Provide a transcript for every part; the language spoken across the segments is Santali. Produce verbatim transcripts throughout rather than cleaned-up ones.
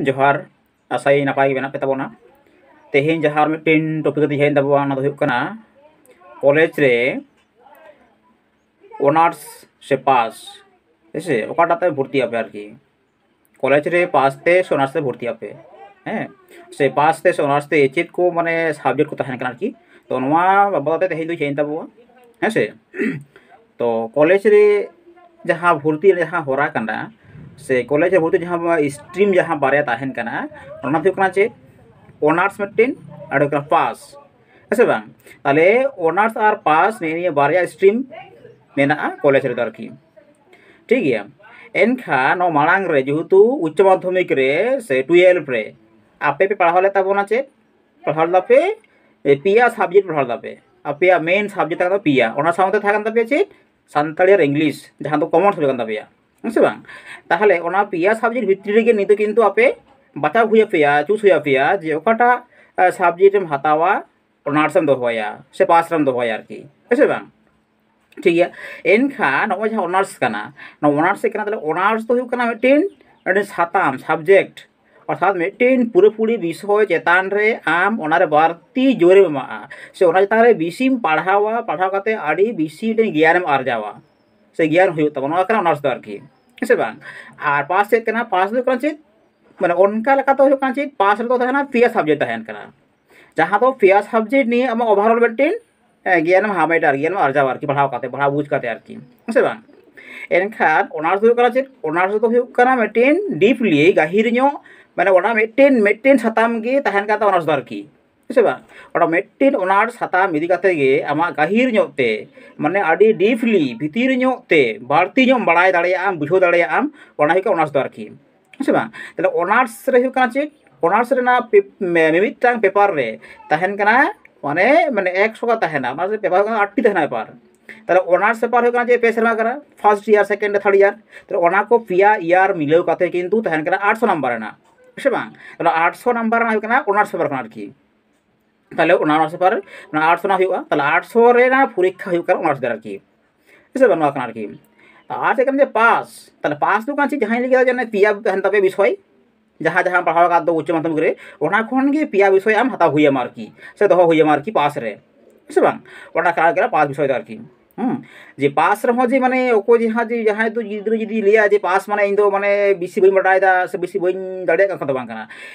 ᱡᱚᱦᱟᱨ, ᱟᱥᱟᱭᱟᱹᱧ ᱱᱟᱯᱟᱭ ᱜᱮ ᱢᱮᱱᱟᱜ ᱯᱮ ᱛᱟᱵᱚᱱᱟ᱾ ᱛᱮᱦᱮᱧ ᱡᱟᱦᱟᱸ ᱟᱨ ᱢᱤᱫᱴᱮᱱ ᱴᱚᱯᱤᱠ ᱠᱟᱛᱮ ᱦᱮᱡ ᱮᱱ ᱛᱟᱵᱚᱱᱟ, ᱚᱱᱟ ᱫᱚ ᱦᱩᱭᱩᱜ ᱠᱟᱱᱟ ᱠᱚᱞᱮᱡᱽ ᱨᱮ ᱚᱱᱟᱨᱥ ᱥᱮ ᱯᱟᱥ, ᱦᱮᱸ ᱥᱮ, ᱚᱠᱟᱴᱟᱜ ᱛᱮ ᱵᱷᱚᱨᱛᱤᱜ ᱟᱯᱮ ᱟᱨᱠᱤ᱾ ᱠᱚᱞᱮᱡᱽ ᱨᱮ ᱯᱟᱥ ᱛᱮ ᱥᱮ ᱚᱱᱟᱨᱥ ᱛᱮ ᱵᱷᱚᱨᱛᱤᱜ ᱟᱯᱮ, ᱦᱮᱸ ᱥᱮ, ᱯᱟᱥ ᱛᱮ ᱥᱮ ᱚᱱᱟᱨᱥ ᱛᱮ ᱪᱮᱫ ᱠᱚ ᱢᱟᱱᱮ ᱥᱟᱵᱡᱮᱠᱴ ᱠᱚ ᱛᱟᱦᱮᱱ ᱠᱟᱱᱟ ᱟᱨᱠᱤ᱾ ᱛᱚ ᱱᱚᱣᱟ ᱵᱟᱵᱚᱫ ᱛᱮ ᱛᱮᱦᱮᱧ ᱫᱚ ᱦᱮᱡ ᱮᱱ ᱛᱟᱵᱚᱱᱟ, ᱦᱮᱸ ᱥᱮ᱾ ᱛᱚ ᱠᱚᱞᱮᱡᱽ ᱨᱮ ᱡᱟᱦᱟᱸ ᱵᱷᱚᱨᱛᱤ ᱨᱮᱱᱟᱜ ᱡᱟᱦᱟᱸ ᱦᱚᱨᱟ ᱠᱟᱱᱟ, ᱥᱮ ᱠᱚᱞᱮᱡᱽ ᱨᱮ ᱵᱷᱚᱨᱛᱤ ᱡᱟᱦᱟᱸ ᱥᱴᱨᱤᱢ ᱡᱟᱦᱟᱸ ᱵᱟᱨᱭᱟ ᱛᱟᱦᱮᱱ ᱠᱟᱱᱟ, ᱚᱱᱟ ᱫᱚ ᱦᱩᱭᱩᱜ ᱠᱟᱱᱟ ᱪᱮᱫ? ᱚᱱᱟᱨᱥ ᱢᱤᱫᱴᱮᱱ, ᱟᱨ ᱦᱩᱭᱩᱜ ᱠᱟᱱᱟ ᱯᱟᱥ, ᱦᱮᱸ ᱥᱮ ᱵᱟᱝ? ᱛᱟᱦᱚᱞᱮ ᱚᱱᱟᱨᱥ ᱟᱨ ᱯᱟᱥ ᱱᱤᱭᱟᱹ ᱱᱤᱭᱟᱹ ᱵᱟᱨᱭᱟ ᱥᱴᱨᱤᱢ ᱢᱮᱱᱟᱜᱼᱟ ᱠᱚᱞᱮᱡᱽ ᱨᱮᱫᱚ ᱟᱨᱠᱤ᱾ ᱴᱷᱤᱠ ᱜᱮᱭᱟ᱾ ᱮᱱᱠᱷᱟᱱ ᱱᱚᱣᱟ ᱢᱟᱲᱟᱝ ᱨᱮ ᱡᱮᱦᱮᱛᱩ ᱩᱪᱪᱚ ᱢᱟᱫᱽᱫᱷᱚᱢᱤᱠ ᱨᱮ ᱥᱮ ᱴᱩᱭᱮᱞᱵᱷ ᱨᱮ ᱟᱯᱮ ᱯᱮ ᱯᱟᱲᱦᱟᱣ ᱞᱮᱫ ᱛᱟᱵᱚᱱᱟ ᱪᱮᱫ? ᱯᱟᱲᱦᱟᱣ ᱞᱮᱫᱟ ᱯᱮ, ᱮ, ᱯᱮᱭᱟ ᱥᱟᱵᱡᱮᱠᱴ ᱯᱟᱲᱦᱟᱣ ᱞᱮᱫᱟ ᱯᱮ᱾ ᱟᱯᱮᱭᱟᱜ ᱢᱮᱱ ᱥᱟᱵᱡᱮᱠᱴ ᱛᱟᱦᱮᱸ ᱠᱟᱱᱟ ᱯᱮᱭᱟ, ᱚᱱᱟ ᱥᱟᱶᱛᱮ ᱛᱟᱦᱮᱸ ᱠᱟᱱ ᱛᱟᱯᱮᱭᱟ ᱪᱮᱫ? ᱥᱟᱱᱛᱟᱲᱤ ᱟᱨ ᱤᱝᱞᱤᱥ, ᱡᱟᱦᱟᱸ ᱫᱚ ᱠᱚᱢᱚᱱ ᱥᱟᱵᱡᱮᱠᱴ ᱠᱟᱱ ᱛᱟᱯᱮᱭᱟ, ᱦᱮᱸ ᱥᱮ ᱵᱟᱝ? ᱛᱟᱦᱚᱞᱮ ᱚᱱᱟ ᱯᱮᱭᱟ ᱥᱟᱵᱡᱮᱠᱴ ᱵᱷᱤᱛᱨᱤ ᱨᱮᱜᱮ ᱱᱤᱛᱚᱜ ᱠᱤᱱᱛᱩ ᱟᱯᱮ ᱵᱟᱪᱷᱟᱣ ᱦᱩᱭ ᱟᱯᱮᱭᱟ, ᱪᱩᱡᱽ ᱦᱩᱭ ᱟᱯᱮᱭᱟ ᱡᱮ ᱚᱠᱟᱴᱟᱜ ᱥᱟᱵᱡᱮᱠᱴ ᱮᱢ ᱦᱟᱛᱟᱣᱟ, ᱚᱱᱟᱨᱥ ᱮᱢ ᱫᱚᱦᱚᱭᱟ ᱥᱮ ᱯᱟᱥ ᱨᱮᱢ ᱫᱚᱦᱚᱭᱟ ᱟᱨᱠᱤ, ᱦᱮᱸ ᱥᱮ ᱵᱟᱝ? ᱴᱷᱤᱠ ᱜᱮᱭᱟ᱾ ᱮᱱᱠᱷᱟᱱ ᱱᱚᱜᱼᱚᱭ ᱡᱟᱦᱟᱸ ᱚᱱᱟᱨᱥ ᱠᱟᱱᱟ, ᱱᱚᱣᱟ ᱚᱱᱟᱨᱥ ᱪᱮᱫ ᱠᱟᱱᱟ? ᱛᱟᱦᱚᱞᱮ ᱚᱱᱟᱨᱥ ᱫᱚ ᱦᱩᱭᱩᱜ ᱠᱟᱱᱟ ᱢᱤᱫᱴᱮᱱ, ᱢᱤᱫᱴᱮᱱ ᱥᱟᱛᱟᱢ, ᱥᱟᱵᱡᱮᱠᱴ, ᱚᱨᱛᱷᱟᱛ ᱢᱤᱫᱴᱮᱱ ᱯᱩᱨᱟᱹᱯᱩᱨᱤ ᱵᱤᱥᱚᱭ ᱪᱮᱛᱟᱱ ᱨᱮ ᱟᱢ ᱚᱱᱟᱨᱮ ᱵᱟᱹᱲᱛᱤ ᱡᱳᱨᱮᱢ ᱮᱢᱟᱜᱼᱟ, ᱥᱮ ᱚᱱᱟ ᱪᱮᱛᱟᱱ ᱨᱮ ᱵᱮᱥᱤᱢ ᱯᱟᱲᱦᱟᱣᱟ, ᱯᱟᱲᱦᱟᱣ ᱠᱟᱛᱮ ᱟᱹᱰᱤ ᱵᱮᱥᱤ ᱢᱤᱫᱴᱮᱱ ᱜᱮᱭᱟᱱᱮᱢ ᱟᱨᱡᱟᱣᱟ, ᱥᱮ ᱜᱮᱭᱟᱱ ᱦᱩᱭᱩᱜ ᱛᱟᱢᱟ, ᱱᱚᱣᱟ ᱠᱟᱱᱟ ᱚᱱᱟᱨᱥ ᱫᱚ ᱟᱨᱠᱤ, ᱦᱮᱸ ᱥᱮ ᱵᱟᱝ? ᱟᱨ ᱯᱟᱥ ᱪᱮᱫ ᱠᱟᱱᱟ? ᱯᱟᱥ ᱫᱚ ᱦᱩᱭᱩᱜ ᱠᱟᱱᱟ ᱪᱮᱫ? ᱢᱟᱱᱮ ᱚᱱᱠᱟ ᱞᱮᱠᱟᱛᱮ ᱦᱩᱭᱩᱜ ᱠᱟᱱᱟ ᱪᱮᱫ? ᱯᱟᱥ ᱨᱮᱫᱚ ᱛᱟᱦᱮᱱᱟ ᱯᱮᱭᱟ ᱥᱟᱵᱡᱮᱠᱴ ᱛᱟᱦᱮᱱ ᱠᱟᱱᱟ, ᱡᱟᱦᱟᱸ ᱫᱚ ᱯᱮᱭᱟ ᱥᱟᱵᱡᱮᱠᱴ ᱱᱤᱭᱮ ᱟᱢᱟᱜ ᱳᱵᱷᱟᱨᱚᱞ ᱢᱤᱫᱴᱮᱱ, ᱮ, ᱜᱮᱭᱟᱱᱮᱢ ᱦᱟᱢᱮᱴᱟ ᱟᱨᱠᱤ, ᱜᱮᱭᱟᱱᱮᱢ ᱟᱨᱡᱟᱣᱟ ᱟᱨᱠᱤ, ᱯᱟᱲᱦᱟᱣ ᱠᱟᱛᱮ, ᱯᱟᱲᱦᱟᱣ ᱵᱩᱡᱽ ᱠᱟᱛᱮ ᱟᱨᱠᱤ, ᱦᱮᱸ ᱥᱮ ᱵᱟᱝ? ᱮᱱᱠᱷᱟᱱ ᱚᱱᱟᱨᱥ ᱫᱚ ᱦᱩᱭᱩᱜ ᱠᱟᱱᱟ ᱪᱮᱫ? ᱚᱱᱟᱨᱥ ᱫᱚ ᱦᱩᱭᱩᱜ ᱠᱟᱱᱟ ᱢᱤᱫᱴᱮᱱ ᱰᱤᱯᱞᱤ, ᱜᱟᱹᱦᱤᱨ ᱧᱚᱜ, ᱢᱟᱱᱮ ᱚᱱᱟ ᱢᱤᱫᱴᱮᱱ, ᱢᱤᱫᱴᱮᱱ ᱥᱟᱛᱟᱢ ᱜᱮ ᱛᱟᱦᱮᱱ ᱠᱟᱱ ᱛᱟᱢᱟ ᱚᱱᱟᱨᱥ ᱫᱚ ᱟᱨᱠᱤ, ᱦᱮᱸ ᱥᱮ ᱵᱟᱝ? ᱚᱱᱟ ᱢᱤᱫᱴᱮᱱ ᱚᱱᱟᱨᱥ ᱥᱟᱛᱟᱢ ᱤᱫᱤ ᱠᱟᱛᱮ ᱜᱮ ᱟᱢᱟᱜ ᱜᱟᱹᱦᱤᱨ ᱧᱚᱜ ᱛᱮ, ᱢᱟᱱᱮ ᱟᱹᱰᱤ ᱰᱤᱯᱞᱤ, ᱵᱷᱤᱛᱤᱨ ᱧᱚᱜ ᱛᱮ, ᱵᱟᱹᱲᱛᱤ ᱧᱚᱜ ᱮᱢ ᱵᱟᱲᱟᱭ ᱫᱟᱲᱮᱭᱟᱜᱼᱟᱢ, ᱵᱩᱡᱷᱟᱹᱣ ᱫᱟᱲᱮᱭᱟᱜᱼᱟᱢ, ᱚᱱᱟ ᱦᱩᱭᱩᱜ ᱠᱟᱱᱟ ᱚᱱᱟᱨᱥ ᱫᱚ ᱟᱨᱠᱤ, ᱦᱮᱸ ᱥᱮ ᱵᱟᱝ? ᱛᱟᱦᱞᱮ ᱚᱱᱟᱨᱥ ᱨᱮ ᱦᱩᱭᱩᱜ ᱠᱟᱱᱟ ᱪᱮᱫ? ᱚᱱᱟᱨᱥ ᱨᱮᱱᱟᱜ ᱯᱮᱯ-, ᱢᱮ-, ᱢᱤᱢᱤᱫᱴᱟᱝ ᱯᱮᱯᱟᱨ ᱨᱮ ᱛᱟᱦᱮᱱ ᱠᱟᱱᱟ, ᱢᱟᱱᱮ, ᱢᱟᱱᱮ ᱮᱠᱥᱚ ᱠᱟ ᱛᱟᱦᱮᱱᱟ, ᱚᱱᱟᱨᱥ ᱨᱮ ᱯᱮᱯᱟᱨ ᱦᱩᱭᱩᱜ ᱠᱟᱱᱟ ᱟᱴᱴᱤ ᱛᱟᱦᱮᱱᱟ ᱯᱮᱯᱟᱨ᱾ ᱛᱟᱦᱞᱮ ᱚᱱᱟᱨᱥ ᱯᱮᱯᱟᱨ ᱦᱩᱭᱩᱜ ᱠᱟᱱᱟ ᱪᱮᱫ? ᱯᱮ ᱥᱮᱨᱢᱟ ᱠᱟᱱᱟ, first year, second, third year. ᱛᱟᱦᱞᱮ ᱚᱱᱟ ᱠᱚ ᱯᱮᱭᱟ ᱤᱭᱟᱨ ᱢᱤᱞᱟᱹᱣ ᱠᱟᱛᱮ ᱠᱤᱱᱛᱩ ᱛᱟᱦᱮᱱ ᱠᱟᱱᱟ ᱟᱴᱥᱚ ᱱᱟᱢᱵᱟᱨ ᱨᱮᱱᱟᱜ, ᱦᱮᱸ ᱥᱮ ᱵᱟᱝ? ᱛᱟᱦᱞᱮ ᱟᱴᱥᱚ ᱱᱟᱢᱵᱟᱨ ᱨᱮᱱᱟᱜ ᱦᱩᱭᱩᱜ ᱠᱟᱱᱟ ᱚᱱᱟᱨᱥ ᱯᱮᱯᱟᱨ ᱠᱟᱱᱟ ᱟᱨᱠᱤ᱾ ᱛᱟᱦᱞᱮ ᱚᱱᱟ ᱚᱱᱟᱨᱥ ᱯᱮᱯᱟᱨ, ᱚᱱᱟ ᱟᱴᱥᱚ ᱨᱮᱱᱟᱜ ᱦᱩᱭᱩᱜᱼᱟ, ᱛᱟᱦᱞᱮ ᱟᱴᱥᱚ ᱨᱮᱱᱟᱜ ᱯᱚᱨᱤᱠᱠᱷᱟ ᱦᱩᱭᱩᱜ ᱠᱟᱱᱟ ᱚᱱᱟᱨᱥ ᱫᱟᱨᱟ ᱟᱨᱠᱤ, ᱦᱮᱸ ᱥᱮ ᱵᱟᱝ? ᱱᱚᱣᱟ ᱠᱟᱱᱟ ᱟᱨᱠᱤ᱾ ᱟᱨ ᱪᱮᱫ ᱠᱟᱱᱟ ᱡᱮ ᱯᱟᱥ, ᱛᱟᱦᱞᱮ ᱯᱟᱥ ᱫᱚ ᱠᱟᱱᱟ ᱪᱮᱫ? ᱡᱟᱦᱟᱸᱧ ᱞᱟᱹᱭ ᱠᱮᱫᱟ ᱡᱮ ᱚᱱᱮ ᱯᱮᱭᱟ ᱛᱟᱦᱮᱱ ᱛᱟᱯᱮᱭᱟ ᱵᱤᱥᱚᱭ, ᱡᱟᱦᱟᱸ ᱡᱟᱦᱟᱸ ᱯᱟᱲᱦᱟᱣ ᱟᱠᱟᱫ ᱫᱚ ᱩᱪᱪᱚ ᱢᱟᱫᱽᱫᱷᱚᱢᱤᱠ ᱨᱮ, ᱚᱱᱟ ᱠᱷᱚᱱ ᱜᱮ ᱯᱮᱭᱟ ᱵᱤᱥᱚᱭ ᱟᱢ ᱦᱟᱛᱟᱣ ᱦᱩᱭᱟᱢᱟ ᱟᱨᱠᱤ, ᱥᱮ ᱫᱚᱦᱚ ᱦᱩᱭᱟᱢᱟ ᱟᱨᱠᱤ ᱯᱟᱥ ᱨᱮ, ᱦᱮᱸ ᱥᱮ ᱵᱟᱝ? ᱚᱱᱟ ᱠᱟᱱᱟ ᱯᱟᱥ ᱵᱤᱥᱚᱭ ᱫᱚ ᱟᱨᱠᱤ᱾ ᱦᱩᱸ, ᱡᱮ ᱯᱟᱥ ᱨᱮᱦᱚᱸ ᱡᱮ ᱢᱟᱱᱮ ᱚᱠᱚᱭ ᱡᱟᱦᱟᱸ ᱡᱮ ᱡᱟᱦᱟᱸᱭ ᱫᱚ ᱜᱤᱫᱽᱨᱟᱹ ᱡᱩᱫᱤ ᱞᱟᱹᱭᱟ ᱡᱮ ᱯᱟᱥ ᱢᱟᱱᱮ ᱤᱧ ᱫᱚ ᱢᱟᱱᱮ ᱵᱮᱥᱤ ᱵᱟᱹᱧ ᱵᱟᱰᱟᱭ ᱫᱟ ᱥᱮ ᱵᱮᱥᱤ ᱵᱟᱹᱧ ᱫᱟᱲᱮᱭᱟᱜ ᱠᱟᱱᱟ, ᱠᱟᱛᱷᱟ ᱫᱚ ᱵᱟᱝ ᱠᱟᱱᱟ᱾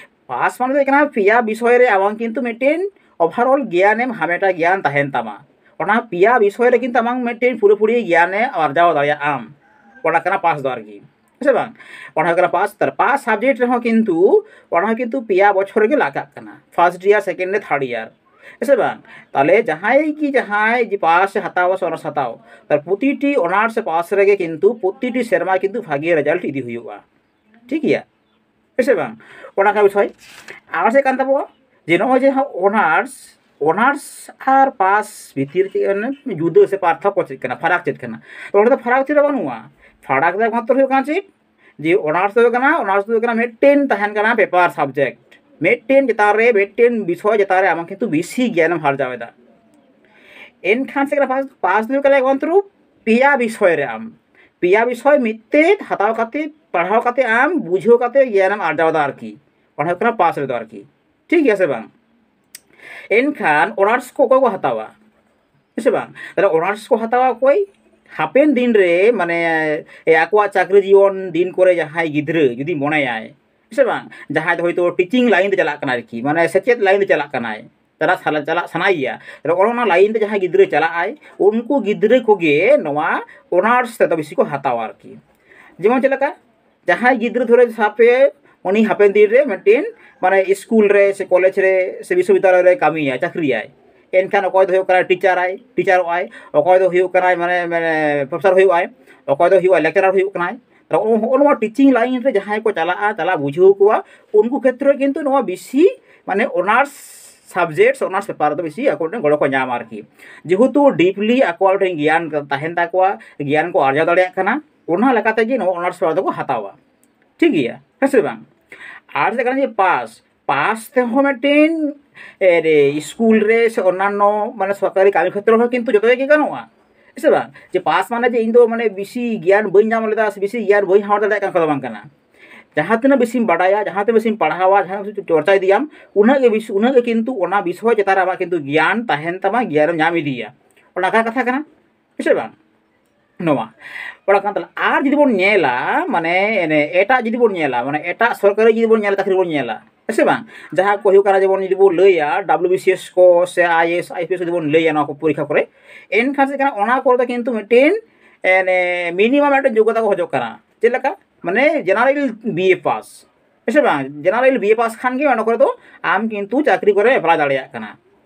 ᱯᱟᱥ ᱢᱟᱱᱮ ᱫᱚ ᱦᱩᱭᱩᱜ ᱠᱟᱱᱟ ᱯᱮᱭᱟ ᱵᱤᱥᱚᱭ ᱨᱮ ᱟᱢᱟᱝ ᱠᱤᱱᱛᱩ ᱢᱤᱫᱴᱮᱱ overall ᱜᱮᱭᱟᱱᱮᱢ ᱦᱟᱢᱮᱴᱟ, ᱜᱮᱭᱟᱱ ᱛᱟᱦᱮᱱ ᱛᱟᱢᱟ᱾ ᱚᱱᱟ ᱯᱮᱭᱟ ᱵᱤᱥᱚᱭ ᱨᱮ ᱠᱤᱱᱛᱩ ᱟᱢᱟᱝ ᱢᱤᱫᱴᱮᱱ ᱯᱩᱨᱟᱹᱯᱩᱨᱤ ᱜᱮᱭᱟᱱᱮ ᱟᱨᱡᱟᱣ ᱫᱟᱲᱮᱭᱟᱜ ᱟᱢ᱾ ᱚᱱᱟ ᱠᱟᱱᱟ ᱯᱟᱥ ᱫᱚ ᱟᱨᱠᱤ, ᱦᱮᱸ ᱥᱮ ᱵᱟᱝ? ᱚᱱᱟ ᱦᱩᱭᱩᱜ ᱠᱟᱱᱟ ᱯᱟᱥ᱾ ᱛᱟᱨ ᱯᱟᱥ ᱥᱟᱵᱡᱮᱠᱴ ᱨᱮᱦᱚᱸ ᱠᱤᱱᱛᱩ ᱚᱱᱟ ᱦᱚᱸ ᱠᱤᱱᱛᱩ ᱯᱮᱭᱟ ᱵᱚᱪᱷᱚᱨ ᱜᱮ ᱞᱟᱜᱟᱜ ᱠᱟᱱᱟ, first year, second year, third year, ᱦᱮᱸ ᱥᱮ ᱵᱟᱝ? ᱛᱟᱦᱚᱞᱮ ᱡᱟᱦᱟᱸᱭ ᱜᱮ ᱡᱟᱦᱟᱸᱭ ᱡᱮ ᱯᱟᱥ ᱮ ᱦᱟᱛᱟᱣᱟ ᱥᱮ ᱚᱱᱟᱨᱥ ᱦᱟᱛᱟᱣ, ᱛᱟᱨ ᱯᱨᱚᱛᱤᱴᱤ ᱚᱱᱟᱨᱥ ᱥᱮ ᱯᱟᱥ ᱨᱮᱜᱮ ᱠᱤᱱᱛᱩ ᱯᱨᱚᱛᱤᱴᱤ ᱥᱮᱨᱢᱟ ᱠᱤᱱᱛᱩ ᱵᱷᱟᱜᱮ ᱨᱮᱡᱟᱞᱴ ᱤᱫᱤ ᱦᱩᱭᱩᱜᱼᱟ, ᱴᱷᱤᱠ ᱜᱮᱭᱟ, ᱦᱮᱸ ᱥᱮ ᱵᱟᱝ? ᱚᱱᱟ ᱠᱟᱱᱟ ᱵᱤᱥᱚᱭ᱾ ᱟᱨ ᱪᱮᱫ ᱠᱟᱱ ᱛᱟᱵᱚᱣᱟ ᱡᱮ ᱱᱚᱜᱼᱚᱭ ᱡᱮ ᱚᱱᱟᱨᱥ, ᱚᱱᱟᱨᱥ ᱟᱨ ᱯᱟᱥ ᱵᱷᱤᱛᱤᱨ ᱪᱮᱫ ᱢᱟᱱᱮ ᱡᱩᱫᱟᱹ ᱥᱮ ᱯᱟᱨᱛᱷᱚᱠᱠᱚ ᱪᱮᱫ ᱠᱟᱱᱟ, ᱯᱷᱟᱨᱟᱠ ᱪᱮᱫ ᱠᱟᱱᱟ? ᱛᱚ ᱚᱸᱰᱮ ᱫᱚ ᱯᱷᱟᱨᱟᱠ ᱪᱮᱫ ᱦᱚᱸ ᱵᱟᱹᱱᱩᱜᱼᱟ᱾ ᱯᱷᱟᱨᱟᱠ ᱫᱚ ᱮᱠᱢᱟᱛᱨᱚ ᱦᱩᱭᱩᱜ ᱠᱟᱱᱟ ᱪᱮᱫ, ᱡᱮ ᱚᱱᱟᱨᱥ ᱫᱚ ᱦᱩᱭᱩᱜ ᱠᱟᱱᱟ, ᱚᱱᱟᱨᱥ ᱫᱚ ᱦᱩᱭᱩᱜ ᱠᱟᱱᱟ ᱢᱤᱫᱴᱮᱱ ᱛᱟᱦᱮᱱ ᱠᱟᱱᱟ ᱯᱮᱯᱟᱨ ᱥᱟᱵᱡᱮᱠᱴ, ᱢᱤᱫᱴᱮᱱ ᱪᱮᱛᱟᱱ ᱨᱮ, ᱢᱤᱫᱴᱮᱱ ᱵᱤᱥᱚᱭ ᱪᱮᱛᱟᱱ ᱨᱮ ᱟᱢ ᱠᱤᱱᱛᱩ ᱵᱮᱥᱤ ᱜᱮᱭᱟᱱᱮᱢ ᱟᱨᱡᱟᱣ ᱮᱫᱟ᱾ ᱮᱱᱠᱷᱟᱱ ᱪᱮᱫ ᱠᱟᱱᱟ ᱯᱟᱥ, ᱯᱟᱥ ᱫᱚ ᱦᱩᱭᱩᱜ ᱠᱟᱱᱟ ᱮᱠᱢᱟᱛᱨᱚ ᱯᱮᱭᱟ ᱵᱤᱥᱚᱭ ᱨᱮ ᱟᱢ, ᱯᱮᱭᱟ ᱵᱤᱥᱚᱭ ᱢᱤᱫ ᱛᱮ ᱦᱟᱛᱟᱣ ᱠᱟᱛᱮ, ᱯᱟᱲᱦᱟᱣ ᱠᱟᱛᱮ ᱟᱢ ᱵᱩᱡᱷᱟᱹᱣ ᱠᱟᱛᱮ ᱜᱮᱭᱟᱱᱮᱢ ᱟᱨᱡᱟᱣ ᱮᱫᱟ ᱟᱨᱠᱤ᱾ ᱚᱱᱟ ᱦᱩᱭᱩᱜ ᱠᱟᱱᱟ ᱯᱟᱥ ᱨᱮᱫᱚ ᱟᱨᱠᱤ, ᱴᱷᱤᱠ ᱜᱮᱭᱟ ᱥᱮ ᱵᱟᱝ? ᱮᱱᱠᱷᱟᱱ ᱚᱱᱟᱨᱥ ᱠᱚ ᱚᱠᱚᱭ ᱠᱚ ᱦᱟᱛᱟᱣᱟ, ᱦᱮᱸ ᱥᱮ ᱵᱟᱝ? ᱛᱟᱦᱞᱮ ᱚᱱᱟᱨᱥ ᱠᱚ ᱦᱟᱛᱟᱣᱟ ᱚᱠᱚᱭ? ᱦᱟᱯᱮᱱ ᱫᱤᱱ ᱨᱮ ᱢᱟᱱᱮ ᱮ, ᱟᱠᱚᱣᱟᱜ ᱪᱟᱹᱠᱨᱤ ᱡᱤᱭᱚᱱ ᱫᱤᱱ ᱠᱚᱨᱮ ᱡᱟᱦᱟᱸᱭ ᱜᱤᱫᱽᱨᱟᱹ ᱡᱩᱫᱤ ᱢᱚᱱᱮᱭᱟᱭ, ᱦᱮᱸ ᱥᱮ ᱵᱟᱝ, ᱡᱟᱦᱟᱸᱭ ᱫᱚ ᱦᱚᱭᱛᱳ ᱴᱤᱪᱤᱝ ᱞᱟᱭᱤᱱ ᱛᱮ ᱪᱟᱞᱟᱜ ᱠᱟᱱᱟ ᱟᱨᱠᱤ, ᱢᱟᱱᱮ ᱥᱮᱪᱮᱫ ᱞᱟᱭᱤᱱ ᱛᱮ ᱪᱟᱞᱟᱜ ᱠᱟᱱᱟᱭ, ᱪᱟᱞᱟᱜ ᱥᱟᱱᱟ-, ᱪᱟᱞᱟᱜ ᱥᱟᱱᱟᱭᱮᱭᱟ, ᱛᱟᱦᱞᱮ ᱚᱱᱟ ᱞᱟᱭᱤᱱ ᱛᱮ ᱡᱟᱦᱟᱸᱭ ᱜᱤᱫᱽᱨᱟᱹ ᱪᱟᱞᱟᱜ ᱟᱭ, ᱩᱱᱠᱩ ᱜᱤᱫᱽᱨᱟᱹ ᱠᱚᱜᱮ ᱱᱚᱣᱟ ᱚᱱᱟᱨᱥ ᱛᱮᱫᱚ ᱵᱮᱥᱤ ᱠᱚ ᱦᱟᱛᱟᱣᱟ ᱟᱨᱠᱤ᱾ ᱡᱮᱢᱚᱱ ᱪᱮᱫ ᱞᱮᱠᱟ, ᱡᱟᱦᱟᱸᱭ ᱜᱤᱫᱽᱨᱟᱹ ᱫᱷᱚᱨᱮ ᱥᱟᱵ ᱯᱮ, ᱩᱱᱤ ᱦᱟᱯᱮᱱ ᱫᱤᱱ ᱨᱮ ᱢᱤᱫᱴᱤᱱ ᱢᱟᱱᱮ ᱥᱠᱩᱞ ᱨᱮ ᱥᱮ ᱠᱚᱞᱮᱡᱽ ᱨᱮ ᱥᱮ ᱵᱤᱥᱥᱚᱵᱤᱫᱽᱫᱟᱞᱚᱭ ᱨᱮ ᱠᱟᱹᱢᱤᱭᱟᱭ, ᱪᱟᱹᱠᱨᱤᱭᱟᱭ, ᱮᱱᱠᱷᱟᱱ ᱚᱠᱚᱭ ᱫᱚ ᱦᱩᱭᱩᱜ ᱠᱟᱱᱟᱭ ᱴᱤᱪᱟᱨᱟᱭ, ᱴᱤᱪᱟᱨᱚᱜ ᱟᱭ, ᱚᱠᱚᱭ ᱫᱚ ᱦᱩᱭᱩᱜ ᱠᱟᱱᱟᱭ ᱢᱟᱱᱮ, ᱢᱟᱱᱮ ᱯᱨᱚᱯᱷᱮᱥᱚᱨ ᱦᱩᱭᱩᱜ ᱟᱭ, ᱚᱠᱚᱭ ᱫᱚ ᱦᱩᱭᱩᱜᱼᱟ ᱞᱮᱠᱪᱟᱨᱟᱨ ᱦᱩᱭᱩᱜ ᱠᱟᱱᱟᱭ᱾ ᱛᱚ ᱱᱚᱜᱼᱚ ᱱᱚᱣᱟ ᱴᱤᱪᱤᱝ ᱞᱟᱭᱤᱱ ᱨᱮ ᱡᱟᱦᱟᱸᱭ ᱠᱚ ᱪᱟᱞᱟᱜᱼᱟ, ᱪᱟᱞᱟᱜ ᱵᱩᱡᱷᱟᱹᱣ ᱠᱚᱣᱟ, ᱩᱱᱠᱩ ᱠᱷᱮᱛᱨᱮ ᱠᱤᱱᱛᱩ ᱱᱚᱣᱟ ᱵᱮᱥᱤ ᱢᱟᱱᱮ ᱚᱱᱟᱨᱥ ᱥᱟᱵᱡᱮᱠᱴ ᱥᱮ ᱚᱱᱟᱨᱥ ᱯᱮᱯᱟᱨ ᱨᱮᱫᱚ ᱵᱮᱥᱤ ᱟᱠᱚ ᱢᱤᱫᱴᱮᱱ ᱜᱚᱲᱚ ᱠᱚ ᱧᱟᱢᱟ ᱟᱨᱠᱤ᱾ ᱡᱮᱦᱮᱛᱩ ᱰᱤᱯᱞᱤ ᱟᱠᱚᱣᱟᱜ ᱢᱤᱫᱴᱮᱱ ᱜᱮᱭᱟᱱ ᱛᱟᱦᱮᱱ ᱛᱟᱠᱚᱣᱟ, ᱜᱮᱭᱟᱱ ᱠᱚ ᱟᱨᱡᱟᱣ ᱫᱟᱲᱮᱭᱟᱜ ᱠᱟᱱᱟ, ᱚᱱᱟ ᱞᱮᱠᱟᱛᱮ ᱜᱮ ᱱᱚᱣᱟ ᱚᱱᱟᱨᱥ ᱯᱮᱯᱟᱨ ᱫᱚᱠᱚ ᱦᱟᱛᱟᱣᱟ, ᱴᱷᱤᱠ ᱜᱮᱭᱟ, ᱦᱮᱸ ᱥᱮ ᱵᱟᱝ? ᱟᱨ ᱪᱮᱫ ᱠᱟᱱᱟ ᱡᱮ ᱯᱟᱥ, ᱯᱟᱥ ᱛᱮᱦᱚᱸ ᱢᱤᱫᱴᱮᱱ ᱮ, ᱨᱮ, ᱥᱠᱩᱞ ᱨᱮ ᱥᱮ ᱚᱱᱱᱟᱱᱚ ᱢᱟᱱᱮ ᱥᱚᱨᱠᱟᱨᱤ ᱠᱟᱹᱢᱤ ᱠᱷᱮᱛᱨᱚ ᱦᱚᱸ ᱠᱤᱱᱛᱩ ᱡᱚᱛᱚ ᱜᱮ ᱜᱟᱱᱚᱜᱼᱟ, ᱦᱮᱸ ᱥᱮ ᱵᱟᱝ? ᱡᱮ ᱯᱟᱥ ᱢᱟᱱᱮ ᱡᱮ ᱤᱧ ᱫᱚ ᱢᱟᱱᱮ ᱵᱮᱥᱤ ᱜᱮᱭᱟᱱ ᱵᱟᱹᱧ ᱧᱟᱢ ᱞᱮᱫᱟ ᱥᱮ ᱵᱮᱥᱤ ᱜᱮᱭᱟᱱ ᱵᱟᱹᱧ ᱦᱟᱢᱮᱴ ᱫᱟᱲᱮᱭᱟᱜ ᱠᱟᱱᱟ, ᱚᱱᱠᱟ ᱫᱚ ᱵᱟᱝ ᱠᱟᱱᱟ᱾ ᱡᱟᱦᱟᱸ ᱛᱤᱱᱟᱹᱜ ᱵᱮᱥᱤᱢ ᱵᱟᱰᱟᱭᱟ, ᱡᱟᱦᱟᱸ ᱛᱤᱱᱟᱹᱜ ᱵᱮᱥᱤᱢ ᱯᱟᱲᱦᱟᱣᱟ, ᱡᱟᱦᱟᱸ ᱛᱤᱱᱟᱹᱜ ᱪᱚᱨᱪᱟ ᱤᱫᱤᱭᱟᱢ, ᱩᱱᱟᱹᱜ ᱜᱮ ᱵᱮᱥᱤ, ᱩᱱᱟᱹᱜ ᱜᱮ ᱠᱤᱱᱛᱩ ᱚᱱᱟ ᱵᱤᱥᱚᱭ ᱪᱮᱛᱟᱱ ᱨᱮ ᱟᱢᱟᱜ ᱠᱤᱱᱛᱩ ᱜᱮᱭᱟᱱ ᱛᱟᱦᱮᱱ ᱛᱟᱢᱟ, ᱜᱮᱭᱟᱱᱮᱢ ᱧᱟᱢ ᱤᱫᱤᱭᱟ᱾ ᱚᱱᱟ ᱠᱟᱛᱷᱟ ᱠᱟᱱᱟ, ᱦᱮᱸ ᱥᱮ ᱵᱟᱝ? ᱱᱚᱣᱟ ᱚᱱᱟ ᱠᱟᱱ ᱛᱟᱦᱚᱞᱮ, ᱟᱨ ᱡᱩᱫᱤ ᱵᱚᱱ ᱧᱮᱞᱟ, ᱢᱟᱱᱮ ᱮᱴᱟᱜ ᱡᱩᱫᱤ ᱵᱚᱱ ᱧᱮᱞᱟ, ᱢᱟᱱᱮ ᱮᱴᱟᱜ ᱥᱚᱨᱠᱟᱨᱤ ᱡᱩᱫᱤ ᱵᱚᱱ ᱧᱮᱞᱟ, ᱪᱟᱹᱠᱨᱤ ᱵᱚᱱ ᱧᱮᱞᱟ, ᱦᱮᱸ ᱥᱮ ᱵᱟᱝ? ᱡᱟᱦᱟᱸ ᱠᱚ ᱦᱩᱭᱩᱜ ᱠᱟᱱᱟ, ᱡᱮᱢᱚᱱ ᱡᱩᱫᱤ ᱵᱚᱱ ᱞᱟᱹᱭᱟ ᱰᱟᱵᱞᱤᱭᱩ ᱵᱤ ᱥᱤ ᱮᱥ ᱠᱚ ᱥᱮ I A S, I P S ᱡᱩᱫᱤ ᱵᱚᱱ ᱞᱟᱹᱭᱟ ᱱᱚᱣᱟ ᱠᱚ ᱯᱚᱨᱤᱠᱠᱷᱟ ᱠᱚᱨᱮ, ᱮᱱᱠᱷᱟᱱ ᱪᱮᱫ ᱠᱟᱱᱟ, ᱚᱱᱟ ᱠᱚᱨᱮ ᱫᱚ ᱠᱤᱱᱛᱩ ᱢᱤᱫᱴᱮᱱ ᱢᱤᱱᱤᱢᱟᱢ ᱢᱤᱫᱴᱮᱱ ᱡᱳᱜᱽᱜᱚᱛᱟ ᱠᱚ ᱠᱷᱚᱡᱚᱜ ᱠᱟᱱᱟ᱾ ᱪᱮᱫ ᱞᱮᱠᱟ? ᱢᱟᱱᱮ ᱡᱮᱱᱟᱨᱮᱞ ᱵᱤ ᱮ ᱯᱟᱥ, ᱦᱮᱸ ᱥᱮ ᱵᱟᱝ? ᱡᱮᱱᱟᱨᱮᱞ ᱵᱤ ᱮ ᱯᱟᱥ ᱠᱷᱟᱱ ᱜᱮ ᱚᱱᱟ ᱠᱚᱨᱮ ᱫᱚ ᱟᱢ ᱠᱤᱱᱛᱩ ᱪᱟᱹᱠᱨᱤ ᱠᱚᱨᱮ ᱮᱯᱞᱟᱭ ᱫᱟᱲᱮᱭᱟᱜ ᱠᱟᱱᱟ,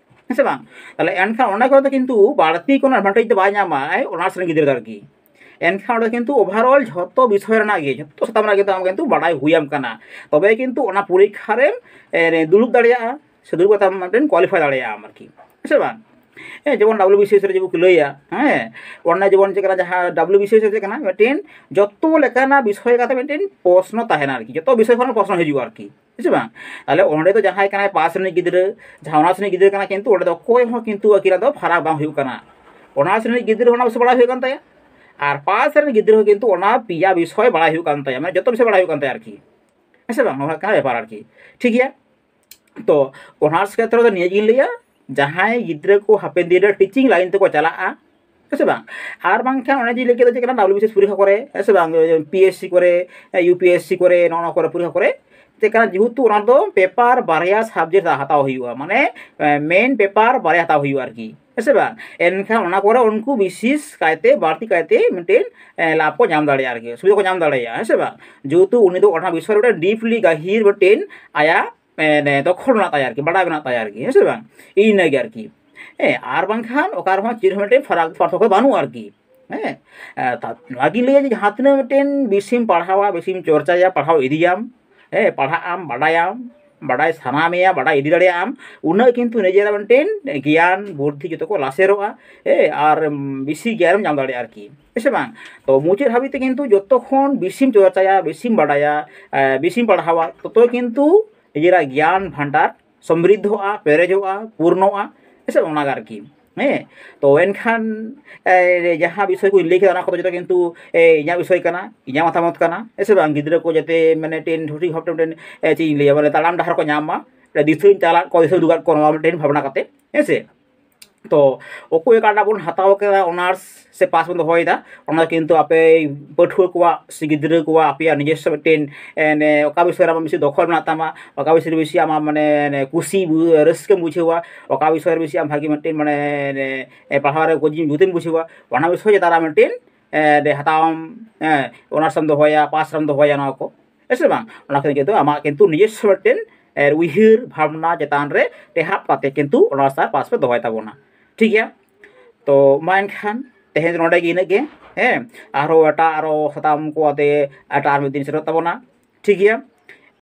ᱦᱮᱸ ᱥᱮ ᱵᱟᱝ? ᱛᱟᱦᱚᱞᱮ ᱮᱱᱠᱷᱟᱱ ᱚᱱᱟ ᱠᱚᱨᱮ ᱫᱚ ᱠᱤᱱᱛᱩ ᱵᱟᱹᱲᱛᱤ ᱠᱳᱱᱳ ᱮᱰᱵᱷᱟᱱᱴᱮᱡᱽ ᱫᱚ ᱵᱟᱭ ᱧᱟᱢᱟᱭ ᱚᱱᱟᱨᱥ ᱨᱮᱱ ᱜᱤᱫᱽᱨᱟᱹ ᱫᱚ ᱟᱨᱠᱤ᱾ ᱮᱱᱠᱷᱟᱱ ᱚᱸᱰᱮ ᱠᱤᱱᱛᱩ ᱳᱵᱷᱟᱨᱚᱞ ᱡᱷᱚᱛᱚ ᱵᱤᱥᱚᱭ ᱨᱮᱱᱟᱜ ᱜᱮ, ᱡᱷᱚᱛᱚ ᱥᱟᱛᱟᱢ ᱨᱮᱱᱟᱜ ᱜᱮ ᱟᱢ ᱠᱤᱱᱛᱩ ᱵᱟᱰᱟᱭ ᱦᱩᱭᱟᱢ ᱠᱟᱱᱟ, ᱛᱚᱵᱮ ᱠᱤᱱᱛᱩ ᱚᱱᱟ ᱯᱚᱨᱤᱠᱠᱷᱟ ᱨᱮᱢ ᱮ, ᱫᱩᱲᱩᱵ ᱫᱟᱲᱮᱭᱟᱜᱼᱟ, ᱥᱮ ᱫᱩᱲᱩᱵ ᱠᱟᱛᱮ ᱟᱢ ᱢᱤᱫᱴᱮᱱ ᱠᱳᱣᱟᱞᱤᱯᱷᱟᱭ ᱫᱟᱲᱮᱭᱟᱜᱼᱟ ᱟᱢ ᱟᱨᱠᱤ, ᱦᱮᱸ ᱥᱮ ᱵᱟᱝ? ᱦᱮᱸ, ᱡᱮᱢᱚᱱ ᱰᱟᱵᱞᱤᱭᱩ ᱵᱤ ᱥᱤ ᱮᱥ ᱨᱮ ᱡᱩᱫᱤ ᱠᱚ ᱞᱟᱹᱭᱟ, ᱦᱮᱸ, ᱚᱱᱟ ᱡᱮᱢᱚᱱ ᱪᱮᱫ ᱠᱟᱱᱟ, ᱡᱟᱦᱟᱸ ᱰᱟᱵᱞᱤᱭᱩ ᱵᱤ ᱥᱤ ᱮᱥ ᱨᱮ ᱪᱮᱫ ᱠᱟᱱᱟ, ᱢᱤᱫᱴᱮᱱ ᱡᱚᱛᱚ ᱞᱮᱠᱟᱱᱟᱜ ᱵᱤᱥᱚᱭ ᱠᱟᱛᱮ ᱢᱤᱫᱴᱮᱱ ᱯᱨᱚᱥᱱᱚ ᱛᱟᱦᱮᱱᱟ ᱟᱨᱠᱤ, ᱡᱚᱛᱚ ᱵᱤᱥᱚᱭ ᱠᱷᱚᱱ ᱯᱨᱚᱥᱱᱚ ᱦᱤᱡᱩᱜᱼᱟ ᱟᱨᱠᱤ, ᱦᱮᱸ ᱥᱮ ᱵᱟᱝ? ᱛᱟᱦᱚᱞᱮ ᱚᱸᱰᱮ ᱫᱚ ᱡᱟᱦᱟᱸᱭ ᱠᱟᱱᱟᱭ ᱯᱟᱥ ᱨᱤᱱᱤᱡ ᱜᱤᱫᱽᱨᱟᱹ, ᱡᱟᱦᱟᱸ ᱚᱱᱟᱨᱥ ᱨᱤᱱᱤᱡ ᱜᱤᱫᱽᱨᱟᱹ ᱠᱟᱱᱟ, ᱠᱤᱱᱛᱩ ᱚᱸᱰᱮ ᱫᱚ ᱚᱠᱚᱭ ᱦᱚᱸ ᱠᱤᱱᱛᱩ ᱟᱹᱠᱤᱱᱟᱜ ᱫᱚ ᱯᱷᱟᱨᱟᱠ ᱵᱟᱝ ᱦᱩᱭᱩᱜ ᱠᱟᱱᱟ᱾ ᱚᱱᱟᱨᱥ ᱨᱤᱱᱤᱡ ᱜᱤᱫᱽᱨᱟᱹ ᱦᱚᱸ ᱚᱱᱟ ᱵᱤᱥᱚᱭ ᱵᱟᱲᱟᱭ ᱦᱩᱭᱩᱜ ᱠᱟᱱ ᱛᱟᱭᱟ, ᱟᱨ ᱯᱟᱥ ᱨᱤᱱᱤᱡ ᱜᱤᱫᱽᱨᱟᱹ ᱦᱚᱸ ᱠᱤᱱᱛᱩ ᱚᱱᱟ ᱯᱮᱭᱟ ᱵᱤᱥᱚᱭ ᱵᱟᱲᱟᱭ ᱦᱩᱭᱩᱜ ᱠᱟᱱ ᱛᱟᱭᱟ, ᱢᱟᱱᱮ ᱡᱚᱛᱚ ᱵᱤᱥᱚᱭ ᱵᱟᱲᱟᱭ ᱦᱩᱭᱩᱜ ᱠᱟᱱ ᱛᱟᱭᱟ ᱟᱨᱠᱤ, ᱦᱮᱸ ᱥᱮ ᱵᱟᱝ? ᱱᱚᱣᱟ ᱠᱟᱱᱟ ᱵᱮᱯᱟᱨ ᱟᱨᱠᱤ, ᱴᱷᱤᱠ ᱜᱮᱭᱟ᱾ ᱛᱚ ᱚᱱᱟᱨᱥ ᱠᱷᱮᱛᱨᱚ ᱫᱚ ᱱᱤᱭᱟᱹ ᱜᱤᱧ ᱞᱟᱹᱭᱟ, ᱡᱟᱦᱟᱸᱭ ᱜᱤᱫᱽᱨᱟᱹ ᱠᱚ ᱦᱟᱯᱮᱱ ᱫᱤᱱ ᱨᱮ ᱴᱤᱪᱤᱝ ᱞᱟᱭᱤᱱ ᱛᱮᱠᱚ ᱪᱟᱞᱟᱜᱼᱟ, ᱦᱮᱸ ᱥᱮ ᱵᱟᱝ? ᱟᱨ ᱵᱟᱝᱠᱷᱟᱱ ᱚᱱᱮ ᱡᱮ ᱞᱟᱹᱭ ᱠᱮᱫᱟ ᱪᱮᱫ ᱠᱟᱱᱟ, ᱰᱟᱵᱞᱤᱭᱩ ᱵᱤ ᱥᱤ ᱮᱥ ᱯᱚᱨᱤᱠᱠᱷᱟ ᱠᱚᱨᱮ, ᱦᱮᱸ ᱥᱮ ᱵᱟᱝ, ᱯᱤ ᱮᱥ ᱥᱤ ᱠᱚᱨᱮ, ᱤᱭᱩ ᱯᱤ ᱮᱥ ᱥᱤ ᱠᱚᱨᱮ, ᱱᱚᱜᱼᱚ ᱱᱚᱣᱟ ᱠᱚᱨᱮ ᱯᱚᱨᱤᱠᱠᱷᱟ ᱠᱚᱨᱮ ᱪᱮᱫ ᱠᱟᱱᱟ, ᱡᱮᱦᱮᱛᱩ ᱚᱱᱟ ᱫᱚ ᱯᱮᱯᱟᱨ ᱵᱟᱨᱭᱟ ᱥᱟᱵᱡᱮᱠᱴ ᱦᱟᱛᱟᱣ ᱦᱩᱭᱩᱜᱼᱟ, ᱢᱟᱱᱮ ᱢᱮᱱ ᱯᱮᱯᱟᱨ ᱵᱟᱨᱭᱟ ᱦᱟᱛᱟᱣ ᱦᱩᱭᱩᱜᱼᱟ ᱟᱨᱠᱤ, ᱦᱮᱸ ᱥᱮ ᱵᱟᱝ? ᱮᱱᱠᱷᱟᱱ ᱚᱱᱟ ᱠᱚᱨᱮ ᱩᱱᱠᱩ ᱵᱤᱥᱮᱥ ᱠᱟᱭᱛᱮ, ᱵᱟᱹᱲᱛᱤ ᱠᱟᱭᱛᱮ ᱢᱤᱫᱴᱮᱱ ᱮ, ᱞᱟᱵᱷ ᱠᱚ ᱧᱟᱢ ᱫᱟᱲᱮᱭᱟᱜᱼᱟ ᱟᱨᱠᱤ, ᱥᱩᱵᱤᱫᱷᱟ ᱠᱚ ᱧᱟᱢ ᱫᱟᱲᱮᱭᱟᱜᱼᱟ, ᱦᱮᱸ ᱥᱮ ᱵᱟᱝ? ᱡᱮᱦᱮᱛᱩ ᱩᱱᱤ ᱫᱚ ᱚᱱᱟ ᱵᱤᱥᱚᱭ ᱨᱮ ᱢᱤᱫᱴᱮᱱ ᱰᱤᱯᱞᱤ ᱜᱟᱹᱦᱤᱨ ᱢᱤᱫᱴᱮᱱ ᱟᱭᱟᱜ ᱮ, ᱫᱚᱠᱷᱚᱞ ᱢᱮᱱᱟᱜ ᱛᱟᱭᱟ ᱟᱨᱠᱤ, ᱵᱟᱰᱟᱭ ᱢᱮᱱᱟᱜ ᱛᱟᱭᱟ ᱟᱨᱠᱤ, ᱦᱮᱸ ᱥᱮ ᱵᱟᱝ? ᱤᱱᱟᱹᱜᱮ ᱟᱨᱠᱤ᱾ ᱦᱮᱸ, ᱟᱨ ᱵᱟᱝᱠᱷᱟᱱ ᱚᱠᱟ ᱨᱮᱦᱚᱸ ᱪᱮᱫ ᱦᱚᱸ ᱢᱤᱫᱴᱮᱱ ᱯᱷᱟᱨᱟᱠ ᱯᱟᱨᱛᱷᱚᱠᱠᱚ ᱵᱟᱹᱱᱩᱜᱼᱟ ᱟᱨᱠᱤ᱾ ᱦᱮᱸ, ᱮ, ᱛᱟ-, ᱱᱚᱣᱟᱜᱤᱧ ᱞᱟᱹᱭᱟ ᱡᱮ ᱡᱟᱦᱟᱸ ᱛᱤᱱᱟᱹᱜ ᱢᱤᱫᱴᱮᱱ ᱵᱮᱥᱤᱢ ᱯᱟᱲᱦᱟᱣᱟ, ᱵᱮᱥᱤᱢ ᱪᱚᱨᱪᱟᱭᱟ, ᱯᱟᱲᱦᱟᱣ ᱤᱫᱤᱭᱟᱢ, ᱦᱮᱸ, ᱯᱟᱲᱦᱟᱜ ᱟᱢ, ᱵᱟᱰᱟᱭᱟᱢ, ᱵᱟᱰᱟᱭ ᱥᱟᱱᱟ ᱢᱮᱭᱟ, ᱵᱟᱰᱟᱭ ᱤᱫᱤ ᱫᱟᱲᱮᱭᱟᱜ ᱟᱢ, ᱩᱱᱟᱹᱜ ᱠᱤᱱᱛᱩ ᱱᱤᱡᱮᱨᱟᱜ ᱢᱤᱫᱴᱮᱱ ᱜᱮᱭᱟᱱ ᱵᱩᱫᱽᱫᱷᱤ ᱡᱚᱛᱚ ᱠᱚ ᱞᱟᱥᱮᱨᱚᱜᱼᱟ, ᱦᱮᱸ, ᱟᱨ ᱩᱢ, ᱵᱮᱥᱤ ᱜᱮᱭᱟᱱᱮᱢ ᱧᱟᱢ ᱫᱟᱲᱮᱭᱟᱜᱼᱟ ᱟᱨᱠᱤ, ᱦᱮᱸ ᱥᱮ ᱵᱟᱝ? ᱛᱚ ᱢᱩᱪᱟᱹᱫ ᱦᱟᱹᱵᱤᱡ ᱛᱮ ᱠᱤᱱᱛᱩ ᱡᱚᱛᱚ ᱠᱷᱚᱱ ᱵᱮᱥᱤᱢ ᱪᱚᱨᱪᱟᱭᱟ, ᱵᱮᱥᱤᱢ ᱵᱟᱰᱟᱭᱟ, ᱮ, ᱵᱮᱥᱤᱢ ᱯᱟᱲᱦᱟᱣᱟ, ᱛᱚᱛᱚ ᱠᱤᱱᱛᱩ ᱱᱤᱡᱮᱨᱟᱜ ᱜᱮᱭᱟᱱ ᱵᱷᱟᱱᱰᱟᱨ ᱥᱚᱢᱨᱤᱫᱷᱚᱜᱼᱟ, ᱯᱮᱨᱮᱡᱚᱜᱼᱟ, ᱯᱩᱨᱱᱚᱜᱼᱟ, ᱦᱮᱸ ᱥᱮ ᱵᱟᱝ? ᱚᱱᱟᱜᱮ ᱟᱨᱠᱤ᱾ ᱦᱮᱸ, ᱛᱚ ᱮᱱᱠᱷᱟᱱ ᱡᱟᱦᱟᱸ ᱵᱤᱥᱚᱭ ᱠᱚᱧ ᱞᱟᱹᱭ ᱠᱮᱫᱟ, ᱚᱱᱟ ᱠᱚᱫᱚ ᱡᱚᱛᱚ ᱠᱤᱱᱛᱩ ᱤᱧᱟᱹᱜ ᱵᱤᱥᱚᱭ ᱠᱟᱱᱟ, ᱤᱧᱟᱹᱜ ᱢᱚᱛᱟᱢᱚᱛ ᱠᱟᱱᱟ, ᱦᱮᱸ ᱥᱮ ᱵᱟᱝ? ᱜᱤᱫᱽᱨᱟᱹ ᱠᱚ ᱡᱟᱛᱮ ᱢᱟᱱᱮ ᱢᱤᱫᱴᱮᱱ ᱥᱚᱴᱷᱤᱠ ᱵᱷᱟᱵᱽ ᱛᱮ ᱢᱤᱫᱴᱮᱱ ᱪᱮᱫ ᱤᱧ ᱞᱟᱹᱭᱟ, ᱢᱟᱱᱮ ᱛᱟᱲᱟᱢ ᱰᱟᱦᱟᱨ ᱠᱚ ᱧᱟᱢ ᱢᱟ, ᱫᱤᱥᱟᱹᱧ ᱪᱟᱞᱟᱜ ᱠᱚ, ᱫᱤᱥᱟᱹ ᱩᱫᱩᱜᱟᱜ ᱠᱚ, ᱱᱚᱣᱟ ᱢᱤᱫᱴᱮᱱ ᱵᱷᱟᱵᱽᱱᱟ ᱠᱟᱛᱮ, ᱦᱮᱸ ᱥᱮ? ᱛᱚ ᱚᱠᱚᱭ ᱚᱠᱟᱴᱟᱜ ᱵᱚᱱ ᱦᱟᱛᱟᱣ ᱠᱮᱫᱟ, ᱚᱱᱟᱨᱥ ᱥᱮ ᱯᱟᱥ ᱵᱚᱱ ᱫᱚᱦᱚᱭᱮᱫᱟ, ᱚᱱᱟ ᱫᱚ ᱠᱤᱱᱛᱩ ᱟᱯᱮ ᱯᱟᱹᱴᱷᱩᱣᱟᱹ ᱠᱚᱣᱟᱜ ᱥᱮ ᱜᱤᱫᱽᱨᱟᱹ ᱠᱚᱣᱟᱜ ᱟᱯᱮᱭᱟᱜ ᱱᱤᱡᱚᱥᱥᱚ ᱢᱤᱫᱴᱮᱱ ᱚᱠᱟ ᱵᱤᱥᱚᱭ ᱨᱮ ᱟᱢᱟᱜ ᱵᱮᱥᱤ ᱫᱚᱠᱷᱚᱞ ᱢᱮᱱᱟᱜ ᱛᱟᱢᱟ, ᱚᱠᱟ ᱵᱤᱥᱚᱭ ᱨᱮ ᱵᱮᱥᱤ ᱟᱢᱟᱜ ᱢᱟᱱᱮ ᱠᱩᱥᱤ ᱨᱟᱹᱥᱠᱟᱹᱢ ᱵᱩᱡᱷᱟᱹᱣᱟ, ᱚᱠᱟ ᱵᱤᱥᱚᱭ ᱨᱮ ᱵᱮᱥᱤ ᱟᱢ ᱵᱷᱟᱜᱮ ᱢᱤᱫᱴᱮᱱ ᱢᱟᱱᱮ ᱯᱟᱲᱦᱟᱣ ᱨᱮ ᱡᱩᱛᱮᱢ ᱵᱩᱡᱷᱟᱹᱣᱟ, ᱚᱱᱟ ᱵᱤᱥᱚᱭ ᱪᱮᱛᱟᱱ ᱨᱮ ᱢᱤᱫᱴᱮᱱ ᱦᱟᱛᱟᱣᱟᱢ, ᱚᱱᱟᱨᱥ ᱮᱢ ᱫᱚᱦᱚᱭᱟ, ᱯᱟᱥ ᱨᱮᱢ ᱫᱚᱦᱚᱭᱟ, ᱱᱚᱣᱟ ᱠᱚ, ᱦᱮᱸ ᱥᱮ ᱵᱟᱝ? ᱚᱱᱟ ᱠᱷᱚᱱ ᱠᱤᱱᱛᱩ ᱟᱢᱟᱜ ᱠᱤᱱᱛᱩ ᱱᱤᱡᱚᱥᱥᱚ ᱢᱤᱫᱴᱮᱱ ᱩᱭᱦᱟᱹᱨ ᱵᱷᱟᱵᱽᱱᱟ ᱪᱮᱛᱟᱱ ᱨᱮ ᱴᱮᱦᱟᱯ ᱠᱟᱛᱮ ᱠᱤᱱᱛᱩ ᱚᱱᱟᱨᱥ ᱟᱨ ᱯᱟᱥ ᱯᱮ ᱫᱚᱦᱚᱭ ᱛᱟᱵᱚᱱᱟ᱾ ᱴᱷᱤᱠ ᱜᱮᱭᱟ? ᱛᱚ ᱢᱟ ᱮᱱᱠᱷᱟᱱ ᱛᱮᱦᱮᱧ ᱫᱚ ᱱᱚᱰᱮ ᱜᱮ ᱤᱱᱟᱹᱜ ᱜᱮ᱾ ᱦᱮᱸ, ᱟᱨᱦᱚᱸ ᱮᱴᱟᱜ ᱟᱨᱚ ᱥᱟᱛᱟᱢ ᱠᱚ ᱟᱛᱮ ᱮᱴᱟᱜ ᱟᱨ ᱢᱤᱫ ᱫᱤᱱ ᱥᱮᱴᱮᱨᱚᱜ ᱛᱟᱵᱚᱱᱟ᱾ ᱴᱷᱤᱠ ᱜᱮᱭᱟ?